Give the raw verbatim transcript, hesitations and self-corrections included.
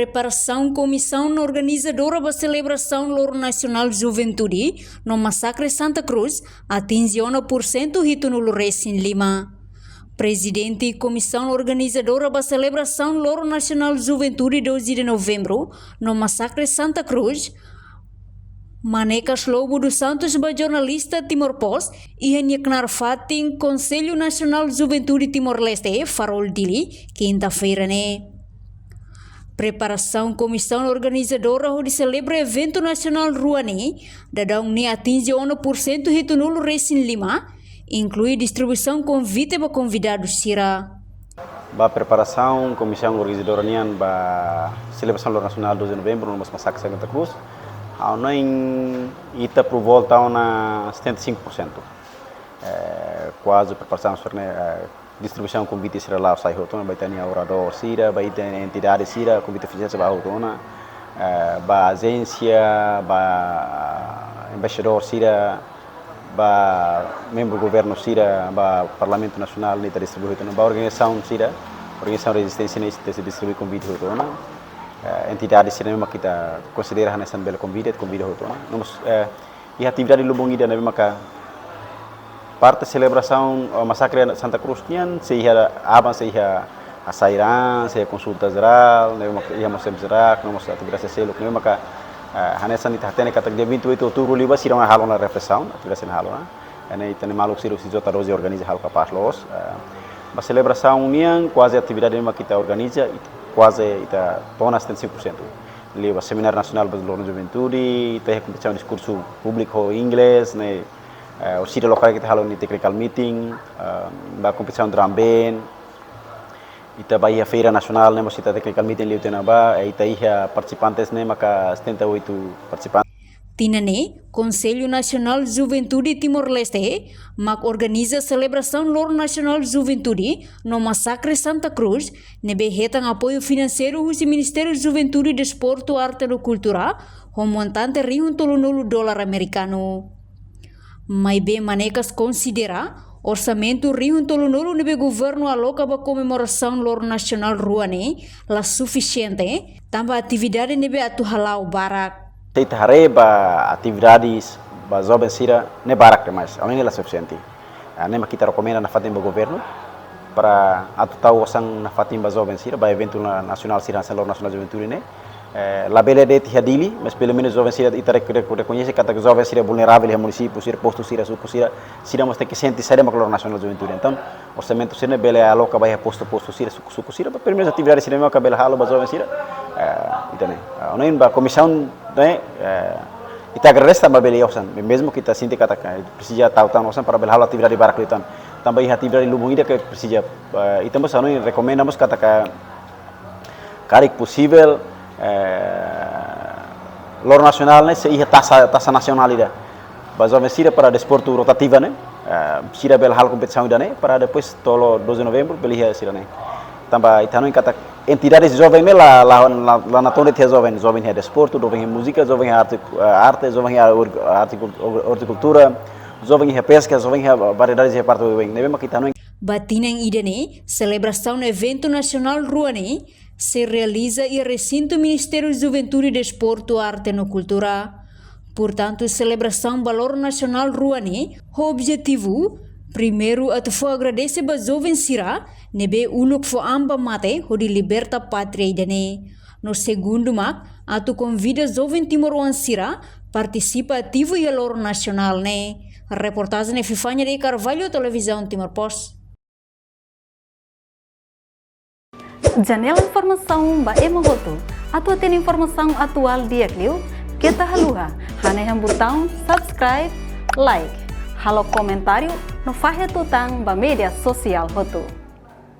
Preparasaun Komisaun Organizadora ba selebrasaun Loron Nasionál Juventude no Masakre Santa Cruz atinje ona pursentu hitunulu resin lima. Prezidente Komisaun Organizadora ba selebrasaun Loron Nasionál Juventude doze de Novembro no Masakre Santa Cruz, Manekas Lobo dos Santos ba jornalista Timor Post iha nia knaar fatin Konsellu Nasionál Juventude Timor-Leste, Farol, Dili, kinta-feira ne'e. Preparasaun komisaun organizadora hodi selebra eventu nasionál rua ne'e, daudaun ne'e atinje ona pursentu hitunulu resin lima, inklui distribuisaun konvite ba konvidadu sira. Ba preparasaun komisaun organizadora nian ba selebrasaun Loron Nasionál doze de Novembro no mós Masakre Santa Cruz, ha'u hanoin ita por volta ona setenta e cinco por cento. Eh, kuaze preparasaun sira-ne'e, eh, distribuisaun konvite sira la'o sai hotu ona, ba ita-nia oradór sira, ba ita-nia entidade sira, konvite ofisiál sira la'o hotu ona, eh, ba ajénsia, ba embaixadór sira, ba membru governu sira, ba Parlamentu Nasionál, ne'e ita distribui hotu ona, ba organizasaun sira, organizasaun rezisténsia ne'e ita sei distribui konvite hotu ona, eh, entidade sira ne'ebé mak ita konsidera hanesan bele konvida, konvida hotu ona. No mós, eh, iha atividade lubun ida ne'ebé maka parte selebrasaun, eh, Masakre Santa Cruz nian, sei iha aban, sei iha hasai raan, sei iha konsulta jerál, ne'ebé maka iha mós M S R A C, no mós atividade seluk, ne'ebé maka, eh, hanesan ita hatene katak dia vinte e oito outubru liubá sira halo ona reflesaun, atividade sira halo ona. Ne'e ita-nia maluk sira husi J doze organiza halo kapás loos. Eh, ba selebrasaun nian, kuaze atividade ne'ebé mak ita organiza, it-, kuaze ita to'o ona setenta e cinco por cento. Liu ba semináriu nasionál ba loron juventude, ita iha kompetisaun diskursu públiku ho inglés, ne'e, eh, orsida lokál ita halo nia technical meeting, eh, ba kompetisaun drum band, ita ba iha feira nasionál, ne'e mós ita technical meeting liu tiha ona ba, eh, ita iha partisipantes ne'e maka setenta e oito partisipantes. Tinan ne'e, Konsellu Nasionál Juventude Timor-Leste mak organiza selebrasaun Loron Nasionál Juventude no Masakre Santa Cruz, ne'ebé hetan apoiu finanseiru husi Ministériu Juventude, Desportu, Arte no Kultura, ho montante rihun tolunulu dolar amerikanu. Maibé Manekas konsidera orsamentu rihun tolunulu ne'ebé governu aloka ba komemorasaun Loron Nasionál rua ne'e la sufisiente, tanba atividade ne'ebé atu hala'o barak. Se ita haree ba atividades ba joven sira ne'e barak demais, ha'u hanoin la sufisiente. Ah, ne'e mak ita rekomenda nafatin ba governu para atu tau osan nafatin ba joven sira, ba eventu na-, nasionál sira hanesan Loron Nasionál Juventude ne'e. Eh, labele de'it iha Dili, mas pelumenus joven sira ita rek-, rek-, rekoñese katak joven sira vulneravel iha munisípiu sira, postu sira, suku sira, sira mós tenke sente saida mak Loron Nasionál Juventude. Entaun, orsamentu sira-ne'e bele aloka ba iha postu, postu sira, suku, suku sira, ba pelumenus atividade sira-ne'e maka bele halo ba joven sira. Eh, ita ne'e. Ah, ha'u hanoin ba komisaun ne'e, eh, ita agradese tanba bele iha osan. Mezmu ke ita sente katak presiza tau tan osan para bele halo atividade barak liután. Tanba iha atividade lubun ida ke presiza, eh, ita mós ha'u hanoin rekomenda mós katak karik posivel, eh, Loron Nasionál ne'e sei iha taxa, taxa nasionál ida ba joven sira para desportu rotativa ne'e, eh, sira bele halo kompetisaun ida-ne'e, para depois to'o doze de Novembro bele iha sira-ne'e. Tanba ita hanoin katak entidades joven ne'e la, la, la, la natoon de'it iha joven, joven iha desportu, joven iha múzika, joven iha arte, eh, arte, joven iha or-, arte kul-, or-, ortikultura, joven iha peska, joven iha variedades iha parte oioin. Ne'ebé mak ita hanoin. Ba tinan ida-ne'e, selebrasaun eventu nasionál rua ne'e sei realiza iha resintu Ministériu Juventude, Desportu, Arte no Kultura. Portantu, selebrasaun ba Loron Nasionál rua ne'e ho objetivu, primeiru, atu fó agradese ba joven sira ne'ebé uluk fó an ba mate hodi liberta pátria ida-ne'e. No segundu mak atu konvida joven timoroan sira partisipa ativu iha Loron Nasionál ne'e. Reportajen Epifania de Carvalho, Televizaun Timor Post. Janela informasaun ba ema hotu. Atu hatene informasaun atuál di'ak liu, keta haluha hanehan butaun subscribe, like, halo komentáriu no fahe tutan ba média sosiál hotu.